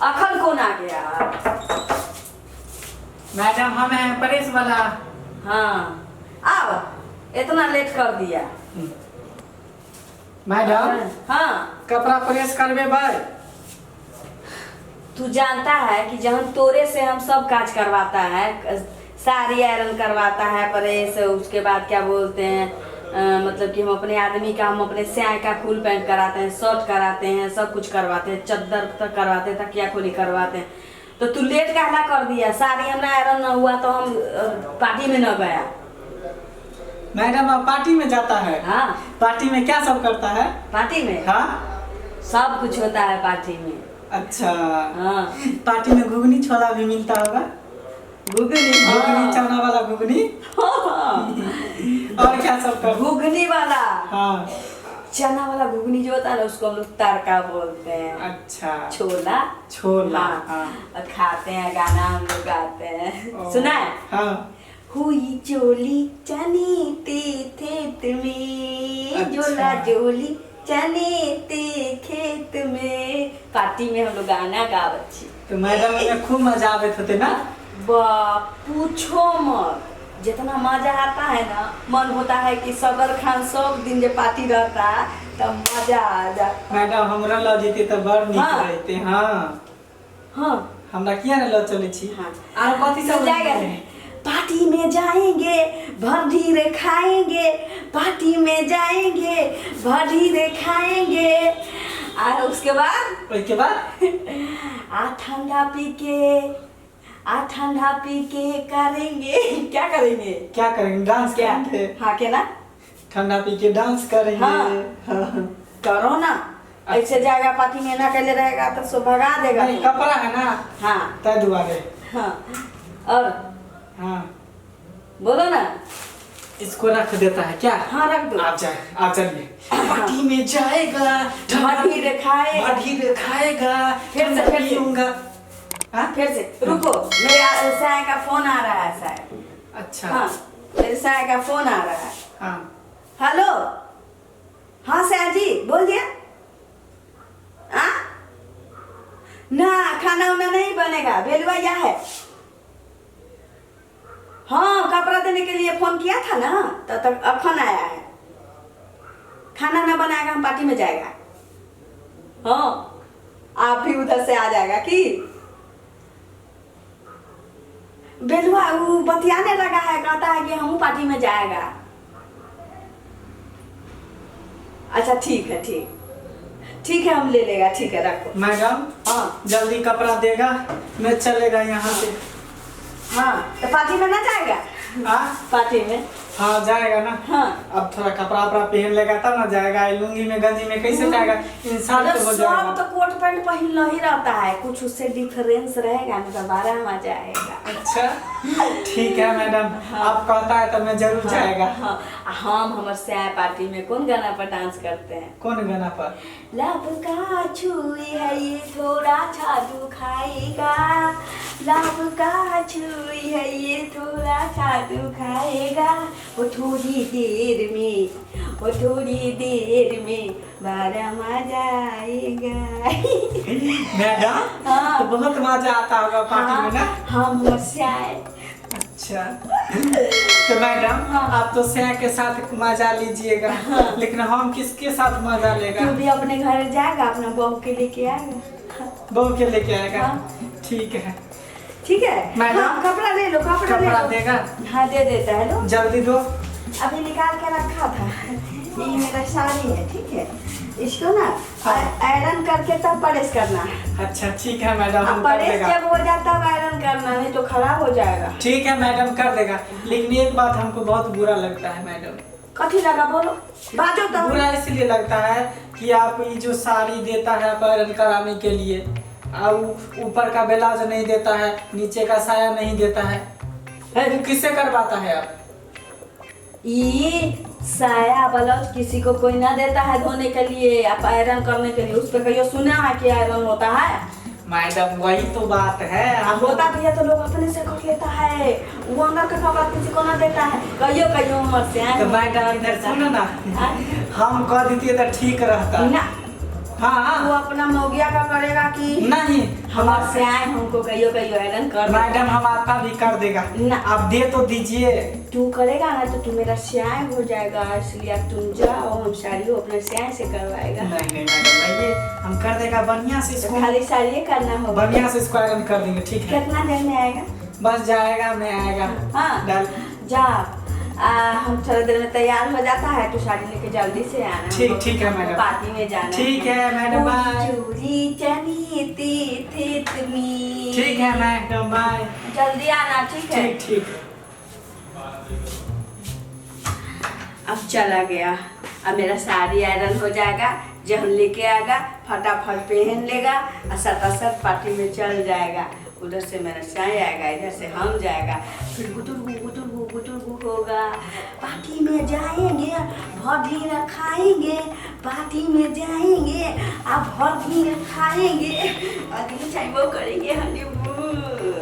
अखन कौन आ गया? मैडम, हम हैं प्रेस वाला। हाँ, आओ, इतना लेट कर दिया। मैडम। हाँ। कपड़ा प्रेस करबे भाई। तू जानता है कि जहन तोरे से हम सब काज करवाता है, साड़ी आयरन करवाता है, प्रेस, उसके बाद क्या बोलते हैं, मतलब कि हम अपने आदमी का, हम अपने स्याय का फुल पैंट कराते हैं, शर्ट कराते हैं, सब कुछ करवाते हैं, चद्दर तक करवाते हैं, तकिया खोली करवाते हैं, तो तू लेट काहला कर दिया? साड़ी हमरा आयरन न हुआ तो हम पार्टी में न गया। मैडम, आप पार्टी में जाता है? हाँ। पार्टी में क्या सब करता है? पार्टी में? हाँ। सब कुछ होता है पार्टी में। अच्छा। हाँ। पार्टी में घुगनी छोला भी मिलता होगा? घुगनी? घुगनी। हाँ। चना वाला घुगनी। और क्या सब कर घुगनी वाला? हाँ। चना वाला घुगनी जो होता है ना, उसको हम लोग तड़का बोलते हैं। अच्छा। छोला। छोला। हाँ। हाँ। और खाते हैं, गाना हम लोग गाते हैं। ओ, सुना है? हाँ। हुई चोली चने ते खेत में। अच्छा। जोला जोली चने ते खेत में। पार्टी में हम लोग गाना गावत छी। तो मैडम, में खूब मजा आबैत होते ना? बाप, पूछो मत, जितना मजा आता है ना, मन होता है कि सबर खान सब दिन जे पार्टी रहता तब मजा आ जाता। मैडम, हमरा लऽ जैते तऽ बड़ नीक हाँ। रहते। हाँ। हाँ। हमरा किया ने लऽ चलै छी? हाँ। आर कथी सब? जाएगा, पार्टी में जाएंगे, भर खाएंगे, पार्टी में जाएंगे, भर खाएंगे, और उसके बाद ओहिके बाद? आ ठंडा पी के, आ ठंडा पी के करेंगे, क्या करेंगे? क्या करेंगे? डांस क्या? करेंगे। हाँ, के ना? ठंडा पी के डांस करेंगे। हाँ। हाँ। करो ना, ऐसे जाएगा पार्टी में ना कैले रहेगा तो सो भगा देगा। नहीं, कपड़ा है ना। हाँ। ताहि दुआरे। हाँ, और हाँ। बोलो ना। इसको रख देता है क्या? हाँ, रख दो। आप जाए, आप चलिए, पार्टी में जाएगा। भट्टी रे खाएगा। भट्टी रे खाएगा। फिर से, ठंडा फिर से। पीऊंगा। हाँ? फिर से, रुको, मेरे साय का फोन आ रहा है साय। अच्छा। हाँ, मेरे साय का फोन आ रहा है। हाँ। हेलो, हाँ साय जी, बोलिए। हाँ ना, खाना उना नहीं बनेगा, भेलुआ यह है। हाँ, कपड़ा देने के लिए फोन किया था ना, तो तब अखन आया है। खाना ना बनाएगा, हम पार्टी में जाएगा। हाँ, आप भी उधर से आ जाएगा कि बेलुआ वो बतियाने लगा है, कहता है कि हम पार्टी में जाएगा। अच्छा, ठीक है, ठीक ठीक है, हम ले लेगा। ठीक है, रखो। मैडम। हाँ। जल्दी कपड़ा देगा, मैं चलेगा यहाँ से। हाँ, तो पार्टी में ना जाएगा? हाँ। पार्टी में? हाँ, जाएगा ना। हाँ। अब थोड़ा कपड़ा उपड़ा पहन लेगा तब ना जाएगा। ये लुंगी में गंजी में कैसे जाएगा? इंसान तो हो सब जाएगा। तो कोट पैंट पहन ही रहता है, कुछ उससे डिफरेंस रहेगा ना तो बारह मजा आएगा। अच्छा, ठीक है मैडम। हाँ। आप कहता है तो मैं जरूर जाएगा। हाँ, आ हम हमर सैय पार्टी में कौन गाना पर डांस करते हैं? कौन गाना पर? लब का छुई है ये थोड़ा जादू खाएगा, लब का छुई है ये थोड़ा जादू खाएगा, वो थोड़ी देर में, वो थोड़ी देर में बड़ा मजा आएगा। मैडम। हाँ। तो बहुत मजा आता होगा पार्टी में ना? हाँ, हम सैय। अच्छा, तो मैडम, हाँ। आप तो सैय के साथ मजा लीजिएगा। हाँ। लेकिन हम किसके साथ मजा लेगा? तू भी अपने घर जाएगा, अपना बहू के लेके आएगा। बहू के लेके आएगा। हाँ। ठीक है। ठीक है। मैडम, हाँ, कपड़ा ले लो, कपड़ा ले कपड़ा लो। देगा? हाँ, दे देता है, लो। जल्दी दो। अभी निकाल के रखा था। ये मेरा साड़ी है, ठीक है? इसको ना आयरन करके तब प्रेस करना। अच्छा, ठीक है मैडम, अब हम कर प्रेस देगा। जब हो जाता तब आयरन करना, नहीं तो खराब हो जाएगा। ठीक है मैडम, कर देगा। लेकिन एक बात हमको बहुत बुरा लगता है मैडम। कथी लगा? बोलो, बाजो तो। बुरा इसलिए लगता है कि आप ये जो साड़ी देता है आयरन कराने के लिए और ऊपर का ब्लाउज नहीं देता है, नीचे का साया नहीं देता है, वो किससे करवाता है आप? ये साया ब्लाउज किसी को कोई ना देता है धोने के लिए, आप आयरन करने के लिए। उस पर कहियो सुना है कि आयरन होता है? मैडम, वही तो बात है। अब होता भी है तो लोग अपने से कर लेता है। वो अंदर का कपड़ा किसी को ना देता है। कहियो कहियो उम्र से आए। तो मैडम, इधर सुनो ना। हाँ? हम कह देती तो ठीक रहता। ना। हाँ। तू अपना मौगिया का करेगा कि नहीं। हमार से आए हमको कहियो कहियो आयरन कर दे। मैडम, हम आपका भी कर देगा। ना। आप दे तो दीजिए। तू करेगा ना तो तू मेरा स्याय हो जाएगा, इसलिए अब तुम जाओ, हम साड़ी को अपने स्याय से करवाएगा। नहीं नहीं मैडम, लाइए, हम कर देगा बढ़िया से तो इसको। खाली साड़ी करना होगा। बढ़िया से इसको आयरन कर देंगे, ठीक है? कितना देर में आएगा? बस जाएगा, मैं आएगा। हाँ। डाल। जा, हम थोड़ा देर में तैयार हो जाता है तो साड़ी लेके जल्दी से आना। ठीक, हमको ठीक है मैडम। पार्टी में जाना। ठीक है मैडम, बाय। चूरी चनी ती थी तुमी। ठीक है मैडम, बाय। जल्दी आना, ठीक है? ठीक ठीक। अब चला गया, अब मेरा साड़ी आयरन हो जाएगा, जब हम लेके आएगा फटाफट पहन लेगा और सटासट पार्टी में चल जाएगा। उधर से मेरा साई आएगा, इधर से हम जाएगा, फिर गुटुर गुटुर गुटुर होगा। पार्टी में जाएंगे, भर खाएंगे, पार्टी में जाएंगे, आप भर खाएंगे, अगली चाहे वो करेंगे हनीमून।